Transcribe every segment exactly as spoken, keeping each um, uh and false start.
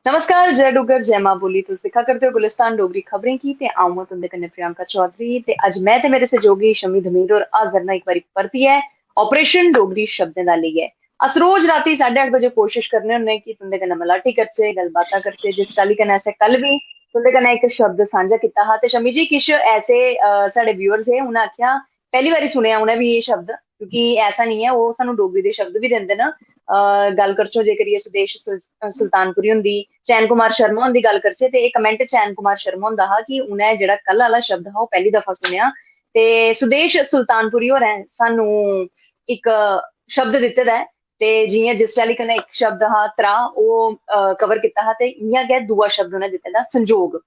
नमस्कार, जय डुग्गर, जय मां बोली। तुस दिक्खा करदे ओ गुलिस्तान डोगरी खबरें गी ते अ'ऊं आं तुं'दे कन्नै प्रियंका चौधरी। ते अज्ज में ते मेरे सैहयोगी शमी धमीर होर हाजर न इक बारी परतियै ऑपरेशन डोगरी शब्दें दा लेइयै। अस रोज रातीं साढ़े अट्ठ बजे कोशिश करने होन्ने कि तुं'दे कन्नै मलाटी करचै, गल्लबातां करचै। जिस चाल्ली कन्नै असें कल बी तुं'दे कन्नै इक शब्द सांझा कीता हा, ते शमी जी, किश ऐसे, अ, साढ़े व्यूअर्स हे, उ'नें आखेआ, पैह्ली बारी सुनेआ उ'नें बी एह् शब्द, क्योंकि ऐसा निं ऐ, ओह् सानूं डोगरी दे शब्द बी दिंदे न। अ, गल्ल करचै जेकर एह् सुदेश सुल-, सुल्तानपुरी हुंदी, चैन कुमार शर्मा हुंदी गल्ल करचै, ते एह् कमेंट चैन कुमार शर्मा हुंदा हा कि उ'नें जेह्ड़ा कल आह्ला शब्द हा, ओह् पैह्ली दफा सुनेआ। ते सुदेश सुल्तानपुरी होरें सानूं इक शब्द दित्ते दा ऐ, ते जि'यां जिस चाल्ली कन्नै इक शब्द हा त्रा, ओह्, अ, कवर कीता हा, ते इ'यां गै दूआ शब्द उ'नें दित्ते दा संजोग।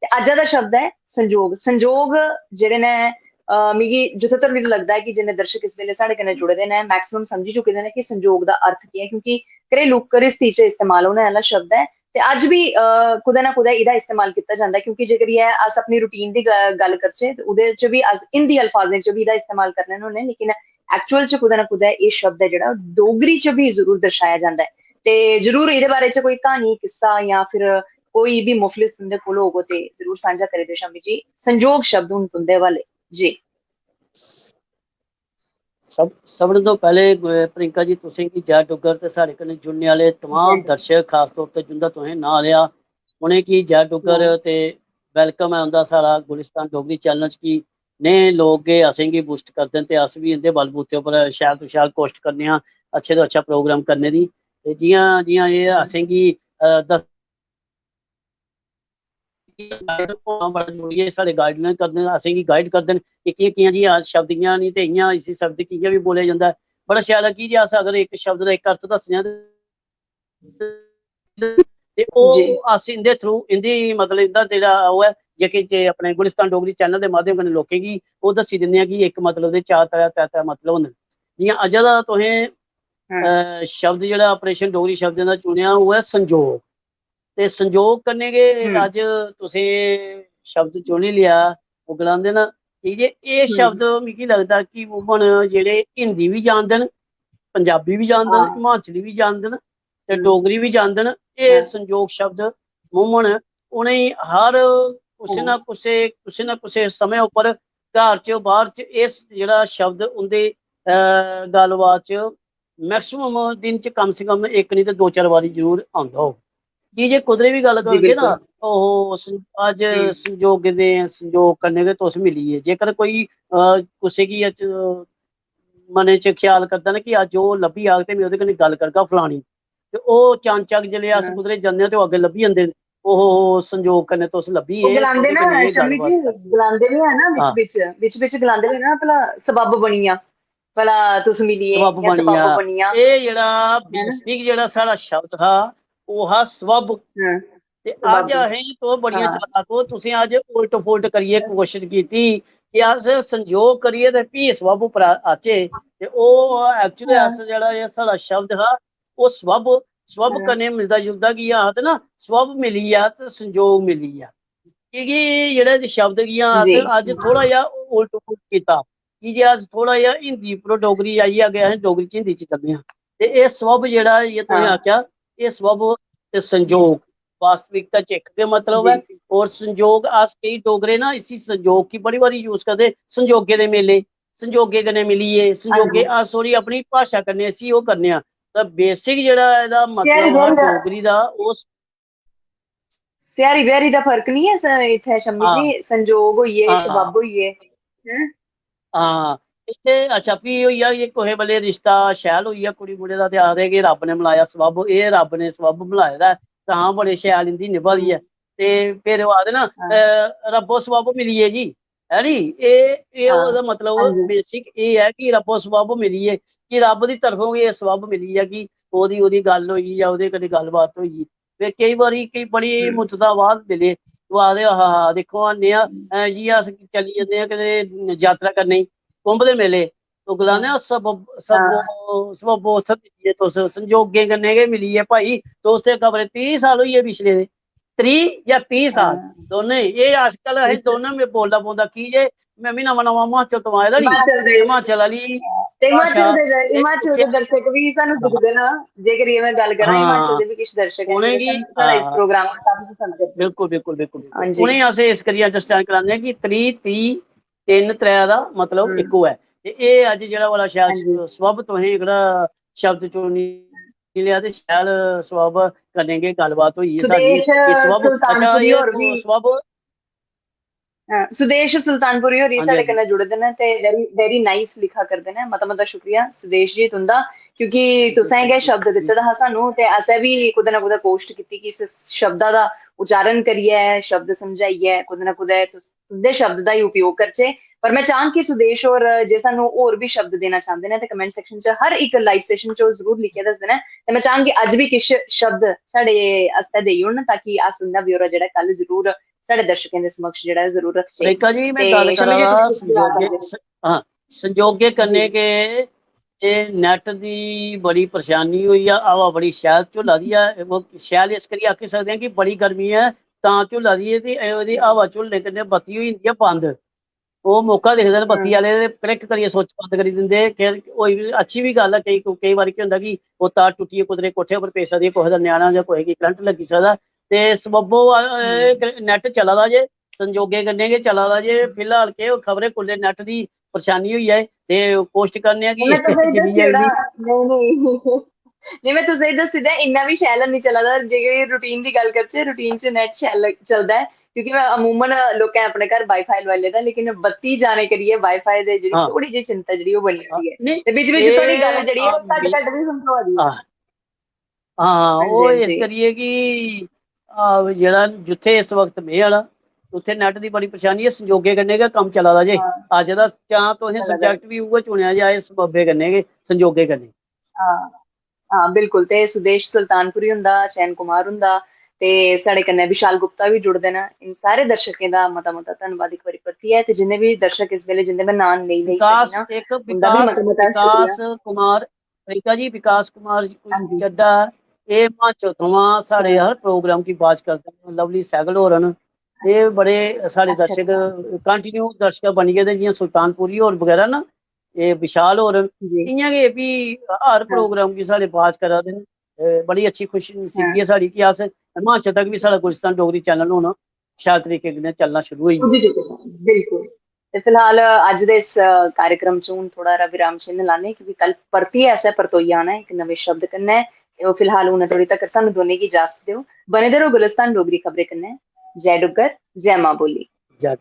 ते अज्जा दा शब्द ऐ संजोग। संजोग जेह्ड़े न, अ, मिगी जित्थै तक मिगी लगदा ऐ कि जिन्ने दर्शक इस बेल्लै साढ़े कन्नै जुड़े दे न, मैक्सिमम समझी चुके दे न कि संजोग दा अर्थ केह् ऐ, क्योंकि घरेलू घरिस्ती च इस्तेमाल होने आह्ला शब्द ऐ। ते अज्ज बी, अ, कुतै ना कुतै एह्दा इस्तेमाल कीता जंदा ऐ, क्योंकि जेकर एह् अस अपनी रूटीन दी ग-, गल्ल करचै, ते ओह्दे च बी अस हिंदी अल्फाजें च बी एह्दा इस्तेमाल करने होन्ने, लेकिन एक्चुअल च कुतै ना कुतै एह् शब्द ऐ जेह्ड़ा डोगरी च बी जरूर दर्शाया जंदा ऐ। ते जरूर एह्दे बारे च कोई क्हानी, किस्सा जां फिर कोई बी मुफलिस तुं'दे कोल होग ते जरूर सांझा करी देओ शमी जी। संजोग शब्द हून तुं'दे हवाले। जी। सब सभनें तो पैह्ले, अ, प्रियंका जी, तुसें गी जय डुग्गर ते साढ़े कन्नै जुड़ने आह्ले तमाम जय। दर्शक, खास तौर ते जिंदा तुसें नांऽ लेआ, उ'नेंगी जय डुग्गर हम्म। ते वेलकम ऐ उं'दा साढ़ा गुलिस्तान डोगरी चैनल च कि नेह् लोक गै असेंगी बूस्ट करदे न ते अस बी इं'दे बलबूते उप्पर शैल तो शैल कोशट करने आं, अच्छे तो अच्छा प्रोग्राम करने दी। ते जि'यां जि'यां एह् असेंगी, अ, दस गाइड होना बड़ा जरूरी ऐ। साढ़े गाइडलाइन करदे न, असेंगी गाइड करदे न कि कि'यां कि'यां जी अस शब्द इ'यां निं ते इ'यां इसी शब्द कि'यां बी बोलेआ जंदा ऐ। बड़ा शैल ऐ कि जे अस अगर इक शब्द दा इक अर्थ दस्सने आं ते, ते ओह् जी। अस इं'दे थ्रू, इं'दी मतलब इं'दा जेह्ड़ा ओह् ऐ, जेह्के जे अपने गुलिस्तान डोगरी चैनल दे माध्यम कन्नै लोकें गी ओह् दस्सी दिंदे आं कि इक मतलब दे चार त्रै त्रै त्रै मतलब होंदे न। जि'यां अज्जा दा तुसें हां। अ, शब्द जेह्ड़ा ऑपरेशन डोगरी शब्दें दा चुनेआ ओह् ऐ संजोग। ते संजोग कन्नै गै हम्म। अज्ज तुसें शब्द चुनी लेआ। ओह् गलांदे न कि जे एह् हम्म। शब्द मिगी लगदा कि वुमन जेह्ड़े हिंदी बी जानदे न, पंजाबी बी जानदे न, हां। हिमाचली बी जानदे न ते हम्म। डोगरी बी जानदे न। एह् हां। संजोग शब्द वुमन उ'नेंगी हर कुसै ना कुसै, कुसै ना कुसै समें उप्पर घर च, बाह्र च एह् स-, जेह्ड़ा शब्द उं'दे, अ, गल्लबात च मैक्सिमम दिन च कम से कम इक निं ते दो चार बारी जरूर आंदा होग। की जे कुदरे बी गल्ल जी, करगे ना, बिल्कुल। ओहो, स-, अज्ज हम्म। संजोगे दे, संजोग कन्नै गै तुस मिलियै। जेकर कोई, अ, कुसै गी अज्ज मनै च ख्याल करदा ना कि अज्ज ओह् लब्भी जाग ते में ओह्दे कन्नै गल्ल करगा फलानी, ते ओह् चानचक जिसलै अस हां। कुदरे जन्ने आं ते ओह् अग्गें लब्भी जंदे न। ओहो, संजोग कन्नै तुस लब्भी ओह् गे, गलांदे ओह्दे ना, कन्नै एह् शमी जी, गल्लबात करनी। गलांदे बी है ना बिच हां। बिच, बिच बिच गलांदे बी ना, भला सबब बनी जा, भला तुस मिली गे, सबब जां बनी सबब जा। बनी जा, एह् जेह्ड़ा है ना? बेसिक जेह्ड़ा साढ़ा शब्द हा, ओह् हा सबब। हां। ते सबब। अज्ज असें तुस बड़ियां हां। चालाक ओ, तुसें अज्ज उल्ट फुल्ट करियै कोशश कीती कि अस संजोग करियै ते फ्ही सबब उप्पर आ-, आचै। ते ओह् एक्चुअली हां। अस जेह्ड़ा एह् साढ़ा शब्द हा, ओह् सबब, सबब हां। कन्नै मिलदा जुलदा की आखदे ना, सबब मिली गेआ ते संजोग मिली गेआ। की के जेह्ड़े शब्द गी अस जी। अज्ज थोह्ड़ा जेहा उल्ट फुल्ट कीता, की जे अस थोह्ड़ा जेहा हिंदी उप्परों डोगरी आइयै अग्गें असें डोगरी च हिंदी च चलने आं। ते एह् सबब जेह्ड़ा एह् तुसें हां। आखेआ, एह् सबब ते संजोग वास्तविकता च इक गै मतलब ऐ। जी। और संजोग, अस केई डोगरे ना इसी संजोग गी बड़ी बारी यूज करदे, संजोगे दे मेले, संजोगे कन्नै मिलियै, संजोगे, हां। अस थोह्ड़ी अपनी भाशा कन्नै इसी ओह् करने आं। ते बेसिक जेह्ड़ा एह्दा मतलब शैह्री हा बेह्री दा, डोगरी दा, ओह् शैह्री बेह्री दा फर्क निं ऐ स-, इत्थै शम्मी हां। जी, संजोग होई गे, हां। सबब होई गे, हैं? हां, इत्थै अच्छा, फ्ही होई गेआ कि कुसै बेल्लै रिश्ता शैल होई गेआ कुड़ी मुड़े दा, ते आखदे कि रब्ब ने मलाया सबब, एह् रब्ब ने सबब मलाए दा ऐ, तां बड़े शैल इं'दी निभा दी ऐ। हम्म। ते फिर ओह् आखदे ना, हां। अ, "रब्बो सबब मिली गे जी", है नी? एह्, एह् हां। ओह्दा मतलब हां जी। बेसिक एह् ऐ कि रब्बो सबब मिली गे, कि रब्ब दी तरफों गै एह् सबब मिली गेआ कि ओह्दी, ओह्दी गल्ल होई गेई जां ओह्दे कन्नै गल्लबात होई गेई। ते केई बारी केई बड़ी हम्म। मुद्दतां बाद मिले, ओह् आखदे, "आहा हा, दिक्खो हां नेहा, अ, जि'यां अस चली जन्ने आं किते यात्रा करने गी, कुंभ दे मेले।" ओह् गलांदे, हां। "ओह् सबब, सबबो, हां। सबबो उत्थै मिली गे तुस, संजोगें कन्नै गै मिली गे भाई, तुस ते खबरै त्रीह् साल होई गे पिछले दे, त्रीह् जां बीह् साल, हां। दोनें ही।" एह् अजकल असें बिल्कुल। दोनें में बोलना पौंदा, की जे में बी नमां-नमां हिमाचल तो आए दा नी, हिमाचल दे। हिमाचल आह्ली, ते हिमाचल दे, हिमाचल दे दर्शक भी सानू दिखदे ना, जेकर ये मैं गल्ल करां, हिमाचल दे भी किश दर्शक हैं जेह्ड़े सानू, साढ़ा इस प्रोग्राम दा काफी पसंद करदे। बिल्कुल, बिल्कुल, बिल्कुल। उ'नेंगी अस इस करियै अंडरस्टैंड कराने आं कि त्रीह्, तीह्, तिन्न, त्रै दा मतलब इक्को ऐ। ते एह् अज्ज जेह्ड़ा बड़ा शैल, स्वब तुसें जेह्ड़ा शब्द चुनी लेआ ते शैल स्वब कन्नै गै गल्लबात होई ऐ साढ़ी। सुदेश सुल्तानपुरी होर बी, स्वब, सुदेश सुल्तानपुरी होर साढ़े कन्नै जुड़े दे न ते very, very nice लिखा करदे न। मता मता शुक्रिया सुदेश जी तुंदा, क्योंकि तुसें गै शब्द दित्ते दा हा सानू ते असें बी कुतै ना कुतै कोशट कीती कि इस शब्दा दा उच्चारण करियै, शब्द समझाइयै, कुतै ना कुतै तुस, तुंदे शब्द दा ही उपयोग करचै। पर मैं चाहंग कि सुदेश होर जे सानू होर बी शब्द देना चांहदे न ते कमेंट सैक्शन च हर इक लाइव सैशन च ओह् जरूर लिखियै दसदे न। ते मैं चाहंग कि अज्ज बी किश शब्द साढ़े आस्तै देई ओड़न, ताकि अस उं'दा ब्यौरा जेह्ड़ा कल जरूर साढ़े दर्शकें दे समक्ष जेह्ड़ा ऐ जरूर रखचै। रेखा जी, मैं गल्ल करा दा संजोगे, हां, संजोगे कन्नै के एह् नैट दी बड़ी परेशानी होई ऐ, हवा बड़ी शैल झुल्ला दी ऐ। ओह् शैल इस करियै आखी सकदे आं कि बड़ी गर्मी ऐ, तां झुल्ला दी ऐ ते एह् ओह्दी हवा झुल्लने कन्नै बत्ती होई जंदी ऐ बंद। ओह् मौका दिखदे न बत्ती आह्ले ते कड़िक करियै सुच्च बंद करी दिंदे। खैर, होई बी, अच्छी बी गल्ल ऐ, केईं, केईं बारी केह् होंदा कि ओह् तार टुट्टियै कुतरे कोठे पर पेई सकदी ऐ, कुसै दा ञ्याणा जां कुसै गी करंट लग्गी सकदा। ते सबब्बो, अ, एह् नैट चला दा जे, संजोगें कन्नै गै चला दा जे। फिलहाल केह्, खबरै कुल्लै नैट दी परेशानी होई जाए, ते कोशट करने आं कि मैं तुसें जिन्नी दस्सी जल्दी ओड़ां। नेईं, नेईं। नेईं, मैं तुसें दस्सी ओड़ां, इन्ना बी शैल हैनी चला दा। जे रूटीन दी गल्ल करचै, रूटीन च नैट शैल लग-, चलदा ऐ, क्योंकि मैं अमूमन लोकें अपने घर वाई-फाई लोआई लेदा, लेकिन बत्ती जाने करियै वाई-फाई दे जेह्ड़ी हां। थोह्ड़ी जेही चिंता जेह्ड़ी ओह् बनी जंदी ऐ। नेईं, ते बिच-बिच थोह्ड़ी एह्, गल्ल जेह्ड़ी ऐ, हां, ओह् घट्ट-घट्ट बी सुनोआ दी ऐ। हां। हां, हां, हां जी, ओह् हां इस जी। करियै कि, आ, जेह्ड़ा जित्थै इस वक्त में आं, उत्थै नैट दी बड़ी परेशानी ऐ, संजोगें कन्नै गै कम्म चला दा जे। हां। अज्ज दा जां तुसें चला दा। सब्जैक्ट बी उ'ऐ चुनेआ जाए, इस बब्बै कन्नै गै, संजोगें कन्नै। हां, हां, बिल्कुल। ते सुदेश सुल्तानपुरी हुंदा, चैन कुमार हुंदा, ते साढ़े कन्नै विशाल गुप्ता बी जुड़दे न। इन सारे दर्शकें दा मता-मता धन्नवाद इक बारी परतियै। ते जिन्ने बी दर्शक इस बेल्लै, जिंदे में नांऽ नेईं लेई सकी विकास, ना, इक उंदा बी विकास, मता-मता विकास शुक्रिया। कुमार, प्रियंका जी, विकास कुमार जी कोई हां जी। चड्ढा, एह् हिमाचल थमां साढ़े हां। हर प्रोग्राम की वाच करदे न। लवली सैगल होर न, एह् बड़े साढ़े अच्छा, दर्शक, अच्छा। कंटिन्यू दर्शक बनी गेदे, जि'यां सुल्तानपुरी होर बगैरा न, एह् विशाल होर न, जी। इ'यां गै एह् बी हर हां। प्रोग्राम गी साढ़े वाच करा दे न। ते बड़ी अच्छी खुशनसीबी हां। ऐ साढ़ी कि अस हिमाचल तक बी साढ़ा गुलिस्तान डोगरी चैनल हून शैल तरीके कन्नै चलना शुरू होई गेआ। पुज्जी चुके दा, बिल्कुल। ते फिलहाल अज्ज दे इस, अ, कार्यक्रम च हून थोह्ड़ा हारा विराम चिन्ह लाने, क्योंकि कल परतियै असें परतोई आना ऐ इक नमें शब्द कन्नै। ते ओह् फिलहाल हून थोड़ी तकर सानू दोनें गी इजाजत देओ। बने दे रहो गुलिस्तान डोगरी खबरें कन्नै। जय डुग्गर, जय मां बोली। जय